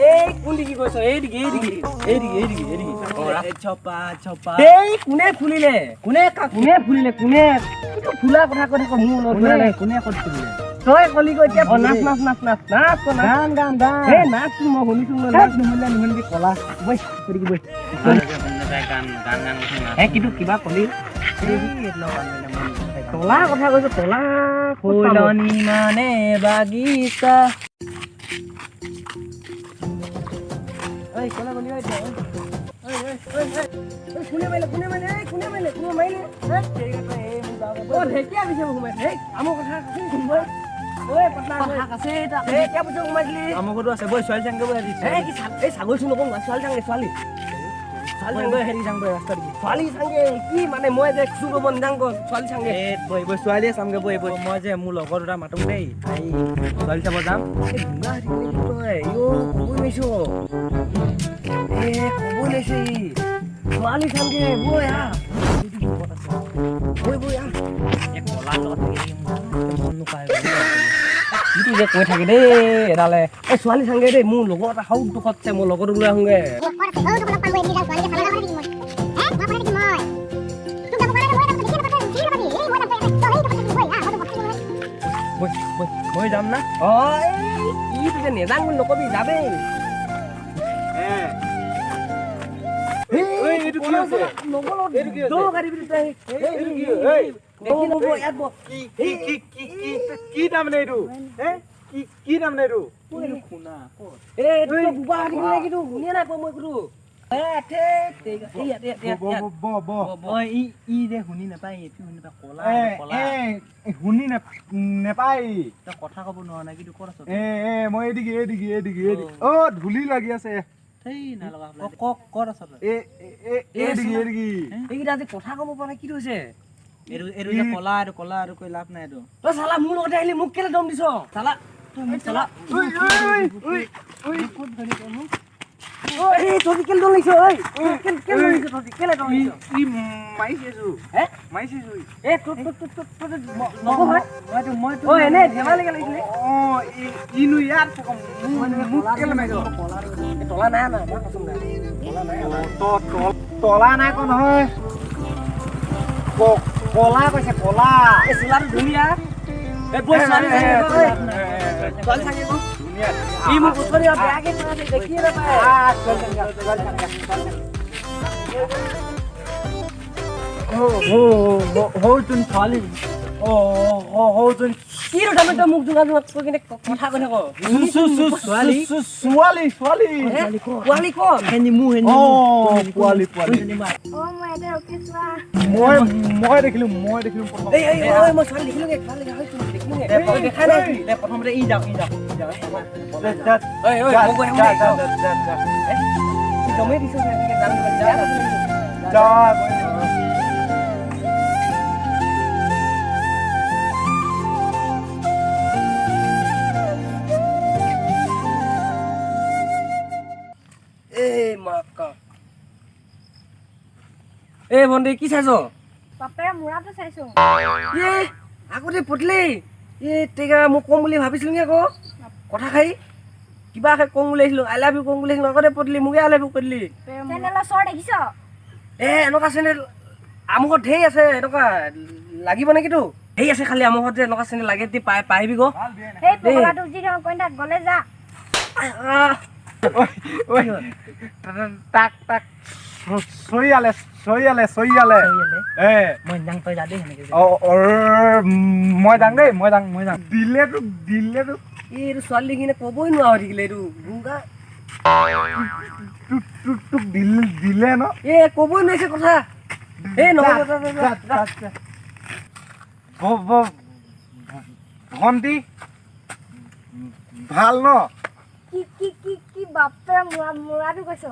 এই কোন দিগি গৈছ? এই দিগি, এই দিগি, এই দিগি, এই দিগি, এই দিগি। ছপা ছপা। এই কোনে খুলিলে? কোনে কাক কোনে খুলিলে? কোনে কিটো ফুলা কথা কৈ থাক, মোৰ লগত কোনে নাই। কোনে ক'ত খুলিলে? তই কলি গৈ এতিয়া। অ, নাচ নাচ নাচ নাচ নাচ ক, নাচ। গান গান গান। এই নাচটো মই শুনিছো নহয়, নাচ। নুশুনিলে নুশুনিবি, কলা বৈ এদিকে বৈ। গান গান গান। হে, কিন্তু কিবা কলি তলা কথা কৈছো, তলা ক'ত পাব? ফুলনি মানে বাগিচা। ঐ কলা গলি, ঐ ঐ ঐ ঐ ঐ ঐ, কোনে মাৰিলে? কোনে মাৰিলে? এই কোনে মাৰিলে? কোনে মাৰিলে? অ, ঢেকীয়া পিছে সোমাইছে। এই আমাৰ কথা সোমাই, ঐ পাতলা, ঐ আছে। ঢেকীয়া পিছে সোমাইছিলি। আমাৰ ঘৰতো আছে, বৈ ছোৱালী চাংগে, বৈ। এই কি এই ছাগলী চুৰ নকওঁ, ছোৱালী চাংগে, ছোৱালী ছোৱালী বৈ চাংগে। বৈ, হেৰি যাং, বৈ ৰাস্তা দিগি। ছোৱালী চাংগে কি মানে মই যে চুৰ কৰিব নাযাং ক, ছোৱালী চাংগে। এই বৈ বৈ, ছোৱালীয়ে চামগে, বৈ বৈ। মই যে মোৰ লগৰ দুটা মাতো দেই, এই ছোৱালী চাব যাম। এই বুঢ়া হৈ থাকিলে কি তই? ইয়ো ক'বই নোৱাৰিছ, এ ক'বই নোৱাৰিছ। ই ছোৱালী চাংগে, বৈ আহ, বৈ বৈ আহ। এই কলা লগত থাকি মন নোকোৱা হৈ গ'ল। কিটো যে কৈ থাকে দেই এডালে। এই ছোৱালী চাংগে দেই, মোৰ লগৰ এটা সৌ দুখত আছে, মোৰ লগৰটোক লৈ আহোঁগে। বৈ বৈ, মই যাম না। অ, এই কি যে নেযাং বুলি নকবি, যাবেই। এইটো কি হৈছে? এইটো কি হৈছে? দৌৰ কাটিবি তই। এইটো কি? এই ইয়াত বহ। কি কি কি কি কি কি তাৰমানে এইটো? হে, কি কি তাৰমানে এইটো? শুনা। এই এইটো বুবা হৈ থাকিলে কিন্তু শুনিয়ে নাই পোৱা মই একোতো। এ ধেৎ তেৰিকা। এই ইয়াত, ইয়াত, ইয়াত, ইয়াত। ব ব। ঐ ই ই যে শুনি নাপায়, এইটো শুনি নাপায়, কলা এ কলা। এ শুনি নেপায়। তই কথা ক'ব নোৱাৰ নাই, কিন্তু ক'ত আছ? এ এ মই এইদিগি এইদিগি এইদিগি এইদিগি। অ, ধূলি লাগি আছে। সেই নাই লগা। ক, ক'ত আছ তই? এ এ এইদিগি এইদিগি। এইকেইটা আজি কথা ক'ব পৰা নাই, কি হৈছে? এইটো এইটো যে কলা, এইটো কলা, এইটো কৈ লাভ নাই এইটো। তই চালা মোৰ লগতে আহিলি, মোক কেলে দম দিছ চালা? তই মোক চালা। ঐ ঐ ঐ ঐ, ক'ত ধৰি তই মোক? এই তহঁতি কেলে দম লাগিছ? ঐ কেলে কেলে দম দিছ তহঁতি? কেলে দম দিছ? ই মাৰিছে। হে, মাৰিছে। এ তোৰ তোৰ তোৰ তোৰ তোৰ নকওঁ হয়। মইতো মইতো অ, এনে ধেমালিকে লাগিছিলে। অ, ইনো ইয়াত মোক কেলে মাৰিছ? এই তলা নাই আনা, মই কচম নাই, তলা নাই আনা। তলা নাই ক নহয়, কলা কৈছে, কলা। এই চোলাটো ধুনীয়া। এই বৈ, ছোৱালী চাগে, ঐ ছোৱালী চাগে ক। ধুনীয়া। ই মোক উঠনি আৰু বেয়াকে কৈ আছে, দেখিয়ে নাপায়। হৌচোন ছোৱালী, অ হৌচোন। কি তাৰমানে তই মোক জোঙা জোঙা কৈ কিনে কথা কৈ থাক? ছোৱালী ছোৱালী ছোৱালী। পোৱালি ক'ত? হেনি মোৰ হেনি। অ, পোৱালি পোৱালি। অ, মই ইয়াতে ৰখিছো। মই মই দেখিলো, মই দেখিলো প্ৰথম। এই এই ঐ, মই ছোৱালী দেখিলোগে, ছোৱালী দেখিলোগে, দেখা নাই। দে প্ৰথমতে ই যাওক, ই যাওক, ই যাওক। ঐ ঐ, মই গৈ আহোঁ। দমেই দিছ, যাম যা। এই মাকা, এই ভণ্টি, কি চাইছ? বাপেৰে মূৰাটো চাইছো। এ আগতে পতলি, এই টেকা মই ক'ম বুলি ভাবিছিলো আকৌ কথা খাই কিবা কম বুলি আহিছিলো, I love you কম বুলি আহিছিলো, আগতে পতলি মোকে I love you কৈ দিলি। চেনেলৰ চৰ দেখিছ? এ এনেকুৱা চেনেল আমুকত ঢেৰ আছে, এনেকুৱা লাগিব নেকি তোক? ঢেৰ আছে, খালি আমুকত যে এনেকুৱা চেনেল লাগে যদি পাই পাৰিবি গ। সেই পগলাটোক যি ধৰ কৈ থাক, গ'লে যা। তাক তাক চৰিয়ালে চৰিয়ালে চৰিয়ালে। এ মই যাং, তই যা দেই সেনেকে। অ, মই যাং দেই, মই যাং, মই যাং। দিলে তোক, দিলে তোক। এই এইটো ছোৱালী কিনে ক'বই নোৱাৰা হৈ থাকিলে, এইটো গুংগা। তোক তোক তোক দিলে দিলে ন। এ ক'বই নোৱাৰিছে কথা। এই নহ'ব, ভণ্টি ভাল ন? কি কি কি কি বাপেৰে মূৰা মূৰাটো কৈছ?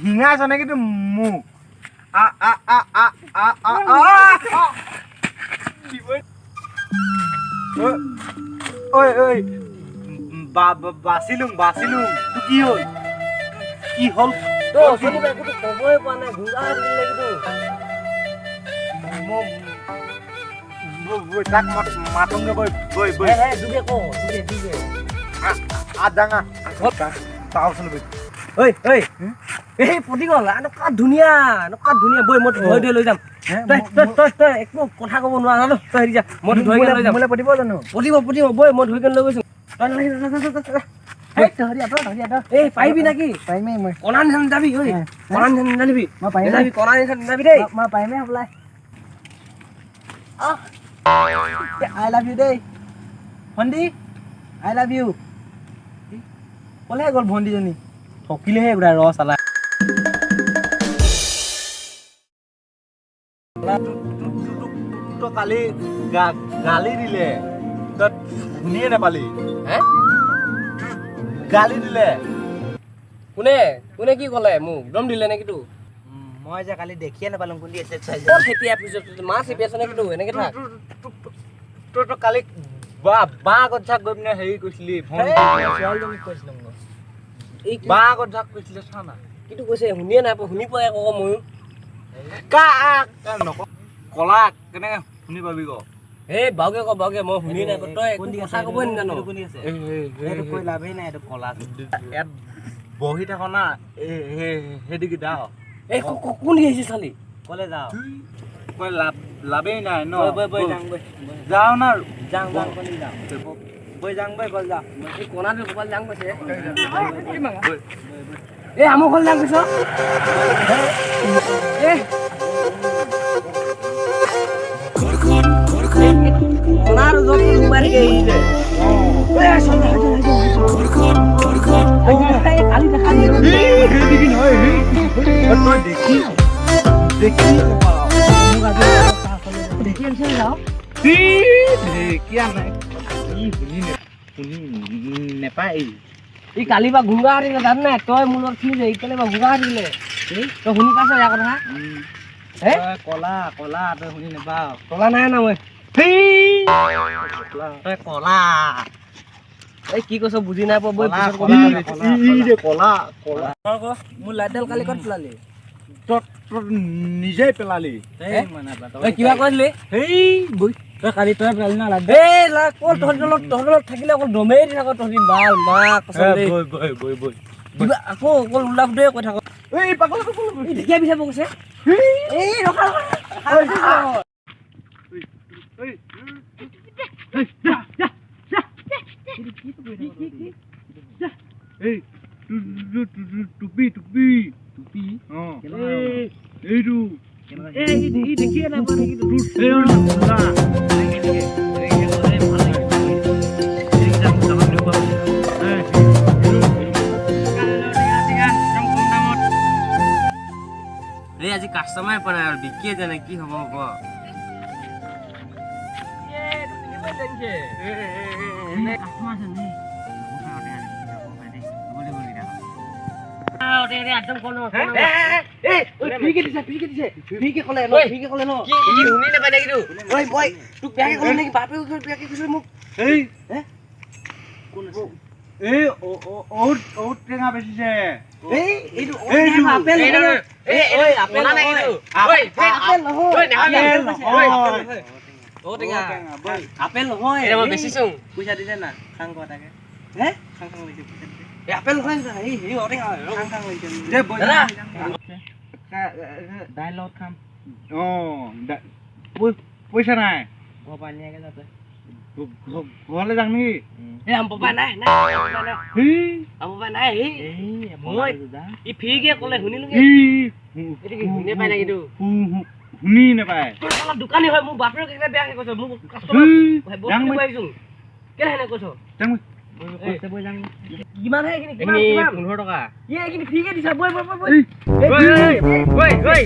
হিঙাইছ নেকি তুমি মোক? আ আ আ আ আ আ আ। ঐ ঐ, বাচিলো বাচিলো। তোৰ কি হ'ল? কি হ'ল? তই অথনিৰ পৰা একোতো ক'বই পৰা নাই, গুংগা হৈ থাকিলে কিন্তু। তাক মাতোংগে, বৈ বৈ বৈ। যোগে ক, যোগে যোগে। আদাঙা তাৰ ওচৰলৈ। ঐ ঐ, এই পটি গ'ল। এনেকুৱা ধুনীয়া, এনেকুৱা ধুনীয়া। বৈ, মই ধৰি ধৰি লৈ যাম। তই তই তই তই একো কথা ক'ব নোৱাৰা ন। তই হেৰি যা, মই ধৰি কেনে লৈ যাম। মোলে পতিব জানো? পতিব, পতিব। বৈ, মই ধৰি কেনে লৈ গৈছো। তই নালাগে, যা, যা, যা, যা, যা। এই ধৰি আঁতৰ, ধৰি আঁতৰ। এই পাৰিবি নেকি? পাৰিমেই মই। কণা নিচিনা নাযাবি ঐ, কণা নিচিনা নাযাবি। মই পাৰিমেই। নাযাবি, কণা নিচিনা নাযাবি দেই। মই পাৰিমেই হ'বলাই। I love you দেই ভণ্টি, I love you. ক'লে গ'ল ভণ্টিজনী? ঠকিলেহে গোটাই ৰ চালা। তই কালি গালি দিলে, তই শুনিয়ে নাপালি? হে? গালি দিলে। কোনে কোনে কি ক'লে মোক? দম দিলে নেকি তোক? মই যে কালি দেখিয়ে নাপালোঁ, কোন দি আছে? ক'ত খেপিয়াই ফুৰিছ? মাছ খেপিয়াইছ নেকি তোক? এনেকে থাক। তই তই কালি বা বাঁহ আগত ঝাক গৈ পিনে হেৰি কৈছিলি। ছোৱালীজনীক কৈছিলোঁ মই। এই কি বাঁহ আগত ঝাক কৈছিলে, চা না। কিটো কৈছে শুনিয়ে নাই পোৱা। শুনি পোৱাই আকৌ ময়ো। কা নক কলা কেনেকে শুনি পাবি ক? এই বাউকে ক, বাউকে। মই শুনিয়ে নাই পোৱা। তই একো কোন দি কথা আছে? ক'বই নাজান। এইটো কোন দি আছে? এইটো কৈ লাভেই নাই, এইটো কলা। ইয়াত বহি থাক না, এই সেইদিকে যাওঁ। এই কোন দি আহিছে ছোৱালী? ক'লে যাওঁ? কৈ লাভ লাভেই নাই ন। বৈ বৈ বৈ যাং, বৈ। যাওঁ না। যাং যাং, কোনি যাওঁ? বৈ যাং, বৈ বল যাওঁ। এই কণাটো ক'ৰবাত যাং কৈছে। এই আমুক হ'ল যাং কৈছ। এই কণাটো য'ত সোমাই থাকে এই যে। এই চল, চল, চল, চল। এই কালি দেখা দিয়ে। সেইদিকে নহয়, তই দেখি দেখি। দেখি আনিছে যাওঁ। ঢেকীয়া নাই, ই শুনি নে শুনি নেপায়। ই কালি বা গুংগা হাৰিলে জান নাই? তই মোৰ লগত খেলি যে, ই কালি বা গুংগা হাৰিলে। তই শুনি পাইছ ইয়াৰ কথা হে? তই কলা কলা, তই শুনি নাপাৱ। কলা নাই না মই। তই কলা। এই কি কৈছ বুজি নাই পোৱা। বৈ, কলা, পিছত কলা, কবি। কলা। ই যে কলা কলা। মোৰ লাইটডাল কালি ক'ত পেলালি? তই তই নিজে পেলালি। এই মই নাপাওঁ। এই কিবা কৈছিলি? হেই বৈ, তই কালি তই পেলালি না লাইট? এই লা ক'ত তহঁতৰ লগত, তহঁতৰ লগত থাকিলে অকল দমেই দি থাক তহঁতি। বাল মা কচম দেই। বৈ বৈ বৈ বৈ। কিবা আকৌ অকল উল্টা ফুটাই কৈ থাক। এই পাগল পাগল। এই ঢেকীয়া বিচাৰিব কৈছে। এই ৰখা, ৰখা। এই টুপি টুপি টুপি? অ, এইটো। এই ই দেখিয়ে নাই পোৱা নেকি? এই কলা। এই আজি কাষ্টমাৰ পোৱা নাই আৰু বিকিয়ে জানে কি হ'ব হ'ব। এই এই ঔট ঔট টেঙা বেচিছে। আপেল নহয়, আপেল নহয়। পইচা দিছে না? খাং ক তাকে। হে? খাং খাং লাগিছে, পইচা দিছে। আপেল নহয়, এই হেৰি ঔটেঙা। খাং খাং লাগিছে। দে বৈ। দাদা। দাইল লগত খাম। অ, পইচা নাই। ঘৰ পৰা আনি আগে যাতে। ঘৰলৈ যাম নেকি? এই আম পাপা নাই নাই নাই। আম পাপা নাই। এই মই ই ফ্ৰীকে ক'লে শুনিলো। এইটো কি শুনিয়ে পাই নেকি? শুনি নাপায়। তোৰ অলপ দোকানী হয়, মোৰ বাপেৰে কেতিয়া বেয়াকে কৈছ মোক? কাষ্টমাৰ বস্তু দিব আহিছো, কেলে সেনে কৈছ? কিমান হে এইখিনি? কিমান কিমান? 15 টকা। ই এইখিনি ফ্ৰীকে দিছা। বৈ বৈ বৈ বৈ। ঐ ঐ ঐ ঐ।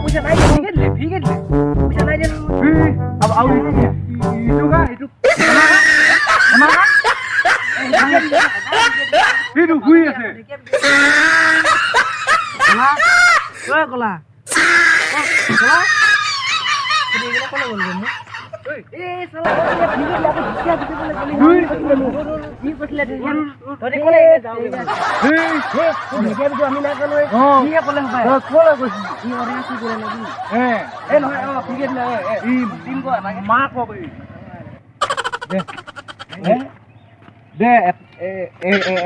পইচা নাই, ফ্ৰীকে দিলে, ফ্ৰীকে দিলে, পইচা নাই দিয়া। আৰু এইটো এইটো শুই আছে। ঐ কলা কলা, কলা। এই চালা, কি কৈছিলে? তহঁতি ক'লে যাওঁ। আমি নাই ক'লো, সিহে ক'লে। ক'লে কৈছিলি? সি অৰ্ডাৰ কি কৰিলে নেকি? এ নহয়, অ ফ্ৰীকে দিলে। দিম ক। মাক কবি দে দে,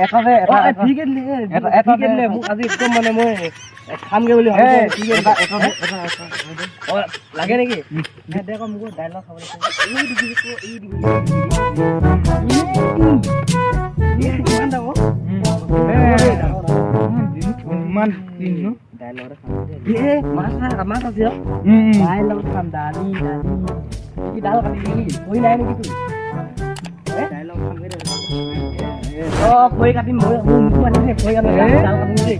এটা দে, এটা ফ্ৰীকে দিলে, এটা দিলে মোক আজি একদম। মানে মই খামগে বুলি ভাবিছোঁ। অ লাগে নেকি? দে ক, মোক দাইল খাব লাগে। এই দিবি, এই দিবি। কিমান দাম? ইমান দিন দাইল লগতে খাম। মাছ, মাছ আছে। দাইল লগত খাম। দালি, দালি কি ডাল কাটি নেকি? খৰি নাই নেকি তোৰ? দাইল লগত খামগৈ দে। অ খৰি কাটিম মই। মোকো আনিছে, খৰি কাটিম, ডাল কাটিম দেই।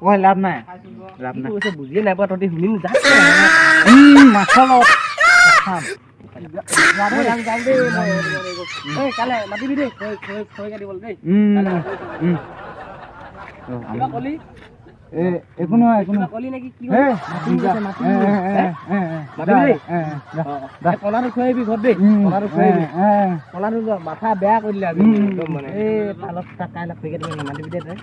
কৈ লাভ নাই, লাভ নাই। বুজিয়ে নাই পোৱা তহঁতি, শুনিম যা। মাছৰ লগত খাম। যাম দেই মই। কাইলৈ মাতিবি দেই, খৰি খৰি খৰি কাটিবলৈ দেই। কিবা কলি? একো নহয়, একো নহয়। কলি নেকি? কি মাতিবি দেই। কণাটো খুৱাই আহিবি ঘৰত দেই। কণাটো খুৱাই আহিবি। কণাটো মাথা বেয়া কৰি দিলে আজি একদম। মানে এই তালত কাইলৈ খৰি কাটিব মাতিবি দেই তই।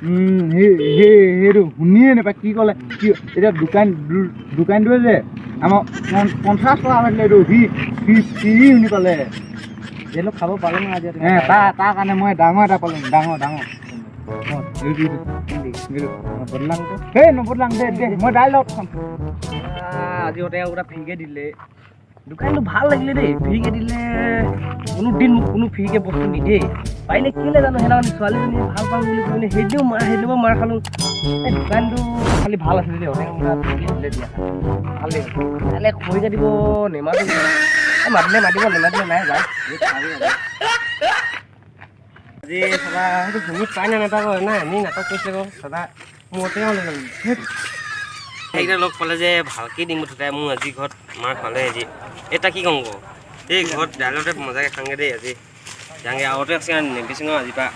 সেইটো শুনিয়ে নাপায় কি ক'লে কি। এতিয়া দোকান দোকানটোৱে যে আমাৰ 50 টকা মাতিলে, এইটো সি সি ফ্ৰী শুনি পালে। যিহেতু খাব পালোঁ ন আজি। তাৰ কাৰণে মই ডাঙৰ এটা পালোঁ, ডাঙৰ ডাঙৰ। নবদলাং, সেই নবদলাং। দে দে, মই দাইল লগত খাম। আজি ঔটেঙা গোটা ফ্ৰীকে দিলে। দোকানটো ভাল লাগিলে দেই, ফ্ৰীকে দিলে। কোনো দিন মোক কোনো ফ্ৰীকে বস্তু নিদিয়ে। পাৰিলে কেলৈ জানো, সেইদিনাখন ছোৱালীজনী ভাল পাওঁ বুলি কৈ পিনে সেইদিনাও মাৰ, সেইদিনাও মাৰ খালোঁ। এই দোকানটো খালি ভাল আছিলে দেই। ঔটেঙা গোটা ফ্ৰীকে দিলে, দিয়া ভাল লাগিল। কাইলৈ খৰি কাটিব নেমাতো। মাতিলে মাতিব, নেমাতিলে নাই। যাওঁ আজি। চাবা, সেইটো শুনি পাই নাই নাপাব নাই। এনেই নাটক কৰিছে আকৌ চাবা। মোৰ ঔটেঙা লৈ যাম। সেইকেইটা লগ পালে যে ভালকে দিম মুঠতে। মোৰ আজি ঘৰত মাৰ খোৱালে আজি। এটা কি কওঁ আকৌ, এই ঘৰত দাইলতে মজাকে খাওঁগে দেই আজি। যাওঁগে আগতে আছে, নেবিচোঁ আজিৰ পৰা।